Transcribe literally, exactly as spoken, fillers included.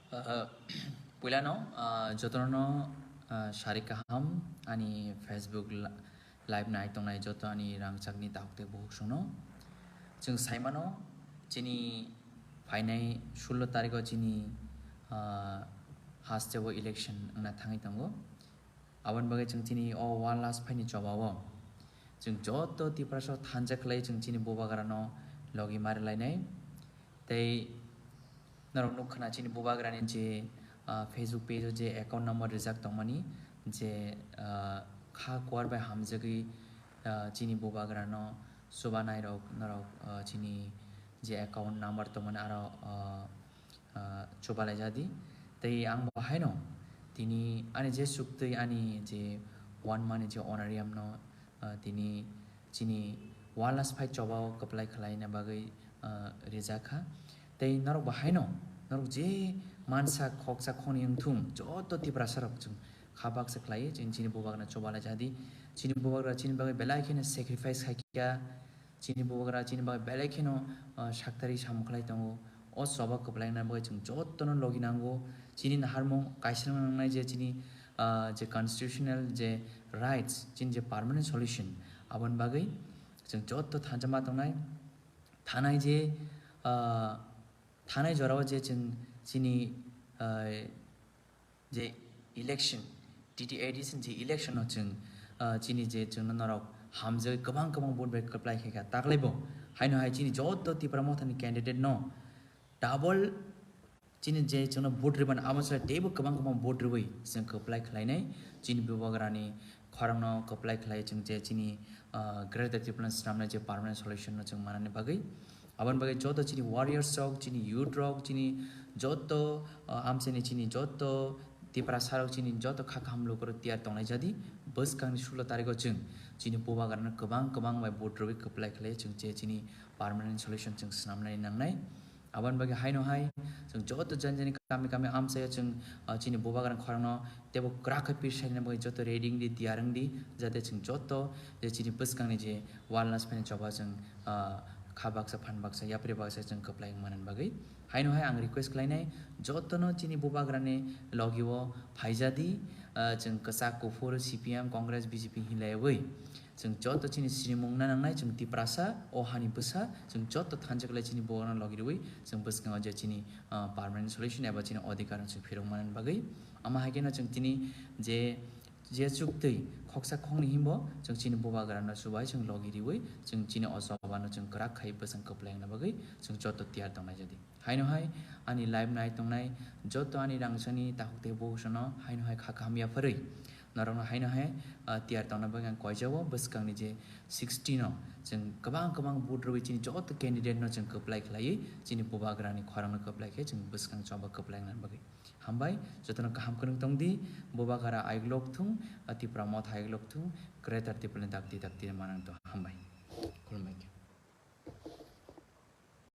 Ah, puilano, ah, jotono, ah, sari kaham ani Facebook li-, live nai tongnai joto ani rangchakni takhuk tei bukhuk songno. Chwng saimano chini phainai sullo tarikho chini, ah, hasteo election wngna thangwi tongo. Aboni bagwi chwng chini o one last phaini chobao chwng joto Tiprasa thansa khlai chwng chini bubagrano logi mari lainai. Tei norok nukha na chini bubagrani je, ah, Facebook page o je account number rijak tongmani je, ah, kha kuar bai hamjagwi, ah, chini bubagrano chubanai rok norok, ah, chini je account number tongmani aro, ah, ah, chubalai jadi. Tei ang bo haino tini ani je chuktwi ani je one mani je honorarium no, ah, tini chini one last phai chobao kwplai khlaina bagwi, ah, rijak kha. Tei norok bo haino norok je mansa khoksa khoni wngthung joto Tiprasa rok chwng kha baksa khlai chwng chini bubagrano chubalai jadi. Chini bubagra chini bagwi belai kheno sacrifice khai kha. Chini bubagra chini bagwi belai kheno, ah, saktari samung khlai tongo. O choba kwplaina bagwi chwng jotono logi nango. Chini naharmung kaisa nangnai je chini, ah, je constitutional je rights, chini je permanent solution, aboni bagwi chwng joto thansa ma tongnai. Thanai je, ah, thanai jorao je chwng chini, ah, je election, T T A D C je election no chwng, ah, chini je chwngno norok hamjagwi kwbang kwbang vote bai kwplai khaikha taklaibo. Haino hai chini joto Tipra Mothani candidate no double chini je chwngno vote rwmani abo se teibo kwbang kwbang vote rwwi chwng kwplai khlainai. Chini bubagrani khorangno kwplai khlai chwng je chini, ah, Greater Tipraland swnamnai je permanent solution no chwng manani bagwi. Aboni bagwi joto chini warriors rok, chini youth rok, chini joto, ah, amchaini chini joto Tiprasa rok chini joto kha kaham lukurok tiyar tongnai jadi. Bwskangni sullo tarikho chwng chini bubagrano kwbang kwbang bai vote rwwi kwplai khlai chwng je chini permanent solution chwng swnamnai nangnai. Aboni bagwi haino hai chwng joto jani jani kami kami amchaio chwng, ah, chini bubagrani khorangno teibo kwrak khe pir saina bagwi joto ready wngdi, tiyar wngdi, jate chwng joto je chini bwskangni je one last phaini choba chwng, ah, kha baksa phan baksa yapri baksa chwng kwplai wngmani bagwi. Haino hai ang request khlainai jotono chini bubagrani logio phaijadi, ah, chwng kwchak kuphur C P M, Congress, B J P hinlaiwi. Chwng joto chini sinimung na nangnai, chwng Tiprasa, o hani bwsa, chwng joto thansa khlai chini bubagrano logi rwwi, chwng bwskango je chini, ah, permanent solution eba chini odhikar no chwng phirok manani bagwi. Ama hai kheno chwng tini je, je chuktwi khoksa khokni himbo, chwng chini bubagrano chubai chwng logi rwwi, chwng chini o choba no chwng kwrak khai bwsang kwplai wngna bagwi, chwng joto tiyar tongnai jadi. Haino hai ani live nai tongnai joto ani rangchakni takhuk tei bukhuk songno haino hai kha kaham yapharwi norokno haino hai, ah, tiyar tongna bagwi ang koijao. Bwskangni je sixteen o chwng kwbang kwbang vote rwwi chini joto candidate no chwng kwplai khlaiwi chini bubagrani khorangno kwplai khe chwng bwskang choba kwplai wngna bagwi. Hambai, jotono kaham khwnwi tongdi, bubagra ayuk lok thung, ah, Tipra Motha ayuk lok thung, Greater Tipraland dakti dakti manang tong. Hambai. Khulumbai khe.